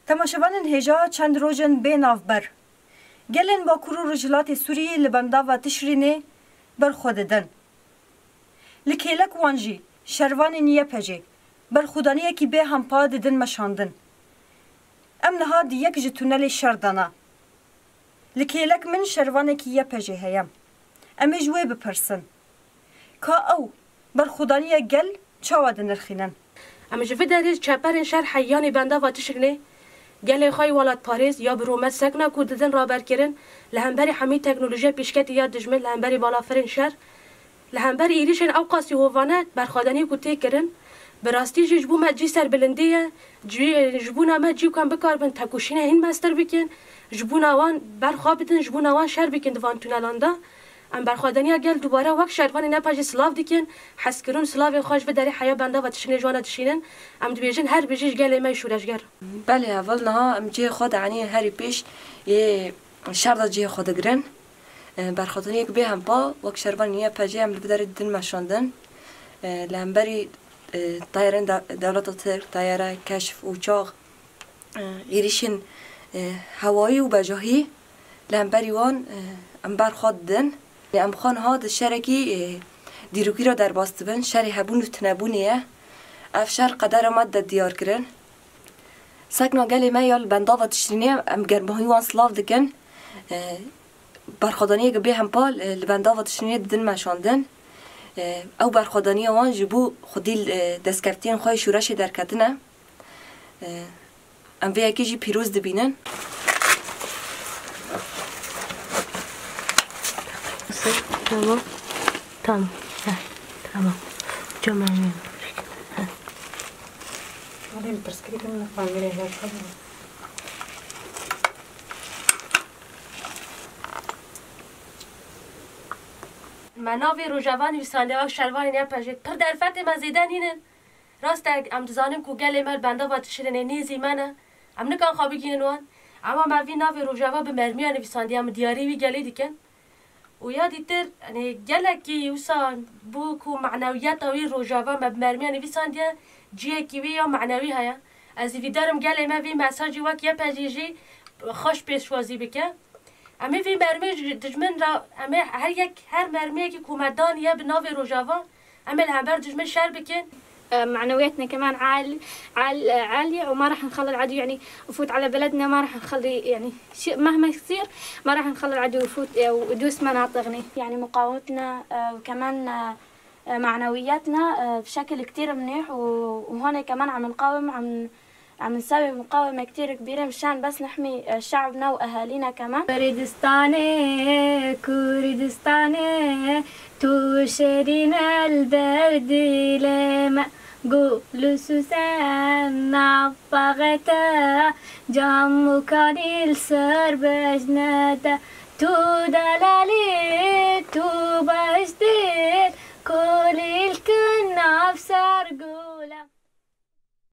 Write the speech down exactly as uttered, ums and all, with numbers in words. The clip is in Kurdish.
Temaşevanên hêja çend roj in bê navber. Gelên Bakur û Rojhilatê Sûriyê li bendava Tişrînê ber xwe didin. Li kêlek wan jî şervanên Y P G berxwedaniyekî bê hempa didin meşandin. Em niha di yek ji tunelê şer de ne. Li kêlek min şervanekî Y P G heye. Em ê ji wê bipirsin. Ka ew berxwedaniya gel çawa dinirxînin? Em ji vê derê çeperên şer heyanê bendava Tişrînê gelê xwe yê welatparêz ya bi rûmet sekna ku didin raberkirin, li hemberî hemî teknolojiya pêşketî ya dijmin, li hemberî balafirên şer, li hemberî êrîşên ewqasî hovane berxwedaniyê ku tê kirin, bi rastî jî ji bo me cî serbilindî ye, cî, ji bona me cî ku em bikaribin tekoşînê hîn mestir bikin, ji bona wan berxwe bidin, ji bona wan şer bikin di van tunelan de. Em berxwedaniya gel dubare wek şervanên Y P G silav dikin, hezkirin û silavên xwe ji vê derê heya bendava Tişrînê ji wan re dişînin. Em dibêjin her bijî ji gelê me yê şoreşger. Belê, heval niha em cihê xwe de, yanî herî pêş yê şer de cihê xwe digirin. E, berxwedaniyek bê hempa wek şervanên Y P G em li vê derê didin meşandin. E, li hemberî, e, tayarên de-, dewleta Tirk, tayare, keşf, uçax, e, êrîşên, e, hewayî û bejahî li hemberî wan, e, em berxwe didin. Em xwe niha di şerekî, e, dîrokî re derbas dibin. Şerê hebûn û tunebûnê ye. Ev şer qedera me dide diyar kirin. Sekna gelê me ya li bendava Tişrînê em germahî wan silav dikin. E, berxwedaniyeke bê hempa, e, li bendava Tişrînê didin meşandin. E, ew berxwedaniya wan ji bo xwedî, e, destkeftiyên xwe yê şoreşê derketine. E, em vê yekê jî pîroz dibînin. Tamam. Tamam. Heh, tamam. Tamam. Heh. Hadi bir ters kırık mı? Tamam, bir şey yapalım. Me navê Rojava nivîsandiye wek şervanên Y P G. Pir derfetê me zêde nînin. Rast e, em dizanin ku gelê me li bendava Tişrînê nêzî me ne. Em nikan xwe bigihînin wan. Ema me vî navê Rojava bi mermiya nivîsandiye, em diyarî wî gelê dikin. Û ya dîtir, yanî gelekî wisa bû ku manewiyeta wî Rojava me bi mermiya nivîsandiye, cihekî wî ya manewî heye. Ez îvîdar im gelê me vî mesajî wek Y P G jî xweş pêşwazî bike. Em ê vî mermê ji dijmin re, em ê her yek, her mermiyekî ku me daniye bi navê Rojava, em ê li hember dijmin şer bikin. معنوياتنا كمان عال-، عال-، عالية، وما راح نخلي العدو، يعني، يفوت على بلدنا، ما راح نخلي، يعني، شيء مهما يصير، ما راح نخلي العدو يفوت، آه، ويدوس مناطقنا. يعني، مقاومتنا، آه، وكمان، آه، معنوياتنا، آه، بشكل كتير منيح، و-، وهون كمان عم نقاوم، عم عم نسوي مقاومة كتير كبيرة مشان بس نحمي، آه، شعبنا وأهالينا كمان. Kurdistanê, Kurdistanê, tu şêrîn el berdî lê me, gul û susen nav paxê te, cam û kanî li ser bejnê te, tu dala